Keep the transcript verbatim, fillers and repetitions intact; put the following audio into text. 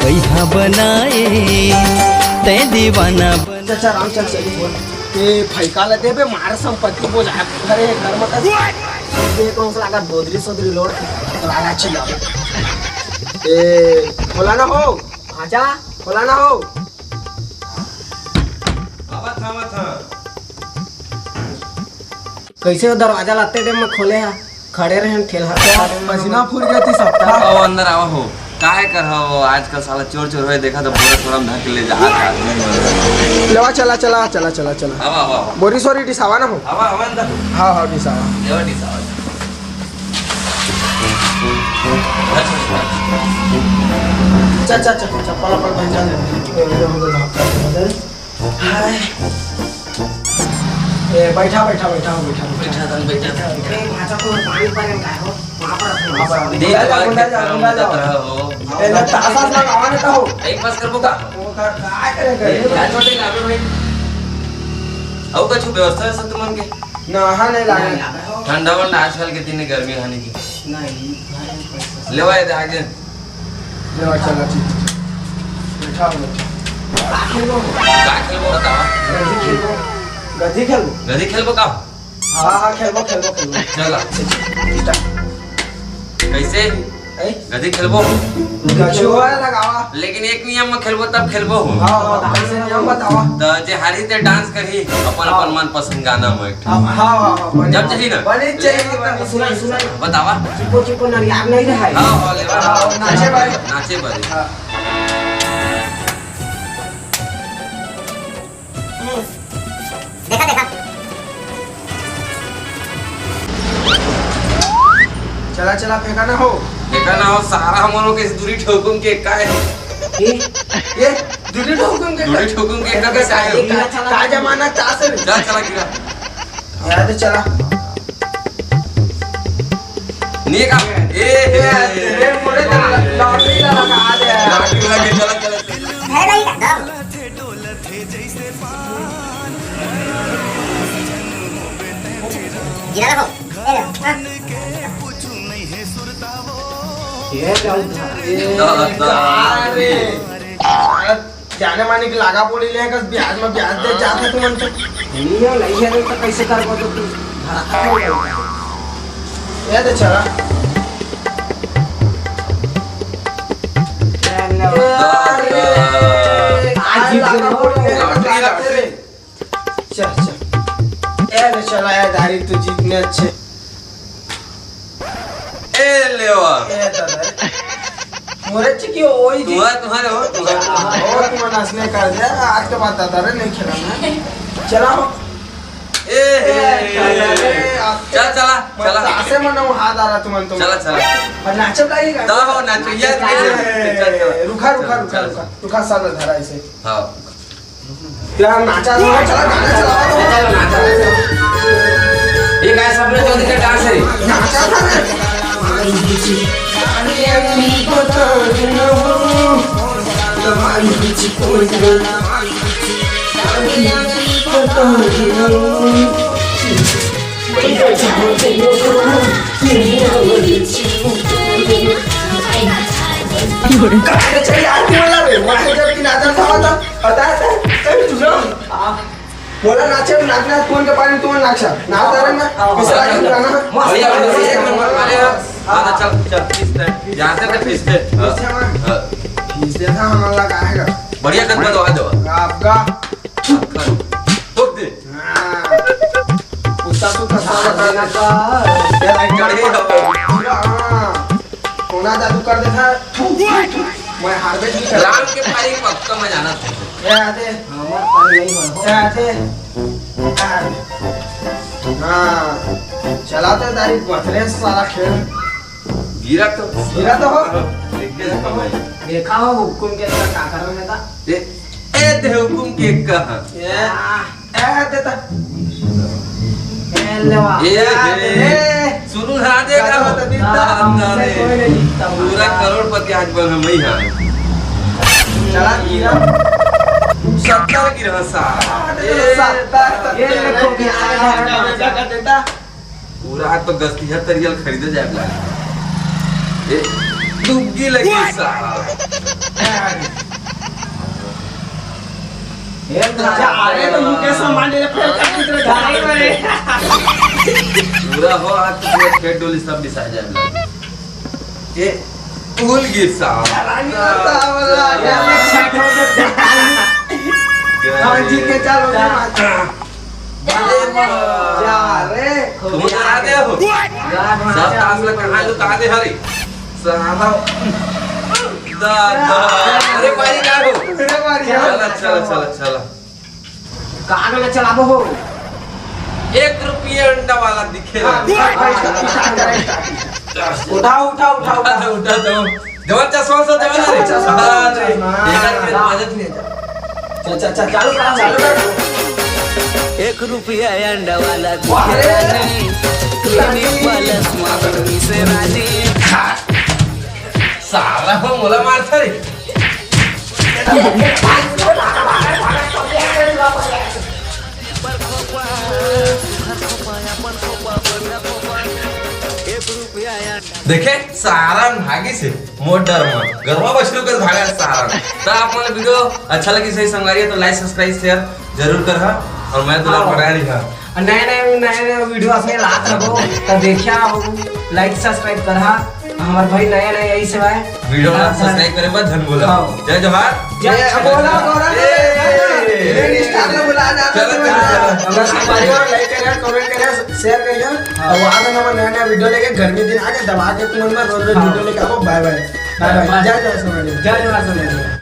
कइहा बनाए तै दीवाना बना। चाचा राम चल चली बोल। ए भाई काला देबे मार संपत्ति बोझा। अरे घर में कस। ये कौन सा लगा बोदरी सोदरी लोड़। लाला चिल्ला। ए खोला ना हो। आजा। खोला ना हो। आवा था, आवा था। कैसे वो दरवाजा लाते टेम में खोले हा? खड़े रहे ठेलहा पे। पसीना फूट गया थी सबका। आओ अंदर आवा हो। काहे कर हो आजकल साला चोर चोर होए देखा तो बोरा सोरा में धर के ले जा। लेवा चला चला चला चला चला। आवा आवा आवा। बोरी सोरी डिसावा ना हो। आवा आवा अंदर। हाँ हाँ डिसावा। लेवा डिसावा। अच्छा अच्छा। चल चल चल चप्पल वप्पल पहन चल। हाय। ए, बैठा, बैठा, बैठा हो, बैठा, बैठा। बैठा था, बैठा था। ए, भाषा को पानी पर का हो? वहाँ पर रखो, वहाँ पर। दे गुंडा तो जाओ, बाहर गुंडा जाओ, गुंडा गुंडा जाओ। रहा हो। ए, ले तासा से लगावा ना तो हो। एक पास करबो का? वो का, का करे, ए, करे? का छोटे लागे भाई? अउ कछु व्यवस्था है सब तुमन के? ना, हाँ, नहीं लागे। ठंडा वंडा आजकल के दिन गर्मी हानि की। नहीं, नहीं, कोई लेवा ये दे आगे। ले, अच्छा, अच्छा, ठीक है। बैठा हो, बैठा। का खेलबो? का खेलबो बतावा? गधी खेलबो। गधी खेलबो? गधी खेलबो का? हाँ, हाँ, खेलबो, खेलबो, खेलबो। चला। ठीक है, start। कैसे? ऐ? गधी खेलबो? गछुआ लगावा। लेकिन एक नियम में खेलबो तब खेलबो हो। हाँ, हाँ, कैसे नियम बतावा? तो जे हारी ते dance करही अपन, हाँ। अपन मनपसंद गाना में एक ठो। हाँ, हाँ, हाँ, हाँ, बने। जब चाहिए ना। बने चाहिए, बने, सुना, सुना। बतावा। चिपो चिपो नरियार नहीं रहा है। हाँ, हाँ, ले, हाँ, हाँ, नाचे भाई। नाचे भाई। हाँ। हम्म। देखा, देखा। चला, चला, फेंका ना हो। फेंका ना हो, सारा हमरो के दूरी ठोकुम के का है? ये? ये? दूरी ठोकुम के दूरी का? ठोकुम के का का है? ये का चला? का जमाना तास है? चला, चला, गिरा। यार, चला। नहीं का? ए, ए, ए, ए, मोरे तो लॉटरी लगा दे। लॉटरी लगा के चला, चला, चला। है भाई का? गिरा रखो। ये लो। हाँ। ये लो। अरे, जाने माने कि लागा बोली ले, कस ब्याज में ब्याज दे जाते तुमन तो। नहीं हो, नहीं है तो कैसे कर को तो तू। ये दे चला। ये लो। अरे, आज जीत गए। लागा बोली ले, कस लागा तेरे। चल, चल। ए, ले चला, ए, दारी तू जीतने अच्छे। ए, लेवा। ए, दादा। मोरे चिकी ओई जी। तुम्हारे, तुम्हारे हो, तुम्हारे। ओ, तुम नाचने का दे, आज के बाद दादा रे नहीं खेला मैं। चला हो। ए, ए, ए, दादा रे, आज के चल, चला, मैं चला। तासे मनाऊं, हाथ आ रहा तुमन, तुम। चला, चला। और नाचो का ही गा। ता हो, नाचो, ये ए, चल, चल, चल। रुका, रुका, चल, रुका, चल। रुका। रुका, साला धरा इसे। हाँ। तेरा नाचा तो है, चला गाना चला तो। ये गाय सबने तो दिखे डांस है। नाचा था रे। गाना चला यार, क्यों लग रहे? वहाँ जब कि नाचा था, था। पता है, तब, तब तुझे बोला नाचे, नाचना, कौन के पानी तुम नाचा। ना तारे ना, हाँ, पिछला हाँ, दिन गाना। मस्त, बढ़िया, बढ़िया, मस्त, एक नंबर, मस्त। अरे, हाँ, हाँ, चल, चल, खींच दे। यहाँ से तो खींच दे। हाँ, खींच दे, हाँ। हाँ। खींच दे, हाँ, हमारा गाएगा। बढ़िया कर दो, आ जाओ। आपका। ठोक दे। हाँ। उतना तो फंसा बता देना। यार, चढ़े हो। हाँ। कोना जादू कर देता। मैं हार भी नहीं करता। राम के पारी पक्का मैं जाना था। ए, आते। हमार पारी नहीं हो। ए, आते। हाँ। चला तो तारी पथरे सारा खेल। गिरा तो। गिरा तो हो। देख के देखो भाई। देखा हो हुकुम के का कर रहे था? ए, ए, दे हुकुम के कहा। ए, ए, देता। ए, लेवा। ए, ए, ए, ए। सुरू ना देगा। दादा, दादा, हमसे कोई नहीं जीतता। पूरा करोड़पति आज बन हम ही हाँ। चला गिरा। सत्तर गिरा सा। ए, सत्तर, ये देखो, सत्तर। पूरा हाथ तो गस्तिया तरियल खरीदे जाए ला। ए, डुबकी लगी साहब। अरे तो मुकेश सामान ले ले, फेर कर दूसरे गाड़ी में। पूरा हो, आज तो पूरा फेर डोली सब बिसा जाए। ये फूल गिर साहब। रानी माता वाला। हाँ जी के चलो। अरे माँ। जा रे। तुम तो आ गए हो। सब ताश लगा, कहाँ लुका दे हरी। साला। दा, दा। अरे भाई क्या हो? अरे भाई, चला, चला, चला, चला। कहाँ गले चलाबो हो? एक रुपये अंडा वाला दिखे। हाँ, हाँ, हाँ। उठा, उठा, उठा, उठा। उठा, उठा, उठा। जवान चश्मा से जवान रे। चश्मा, हाँ, रे। चश्मा। बेकार में मदद नहीं है। चल, चल, चल, चालू कर, चालू कर। एक रुपया अंडा वाला वाह रे। दिखे रानी, क्लिनिक वाला स्मार्ट से रानी। साला हो मोला मारता रे। देखे, सारा भागी से मोर डर मन, गरवा बछरू कर भागा सारा। तो आप मन वीडियो अच्छा लगी सही संगवारी तो लाइक सब्सक्राइब शेयर जरूर करहा। और मैं दुला हाँ। पढ़ा रही हाँ। और नए नए नए नए वीडियो असने लात रहो तो देखिया हो, लाइक सब्सक्राइब करहा। हमार भाई नया नया यही सेवा है। वीडियो ला हाँ, सब्सक्राइब करे बर झन भूला। हाँ। जय जोहार। जय जय बोला, बोला। ए, ए, ए, ए, Instagram बुला जा, चलो, चलो, चलो। हमारे को like करिए, comment करिए, share करिए। हाँ। और आगे हम नया नया वीडियो लेके गर्मी दिन आके दबा के तुम में रोज रोज हाँ। वीडियो लेके आओ। बाय बाय। बाय बाय। बाय। जय जय सोनाली। जय जोहार सोनाली।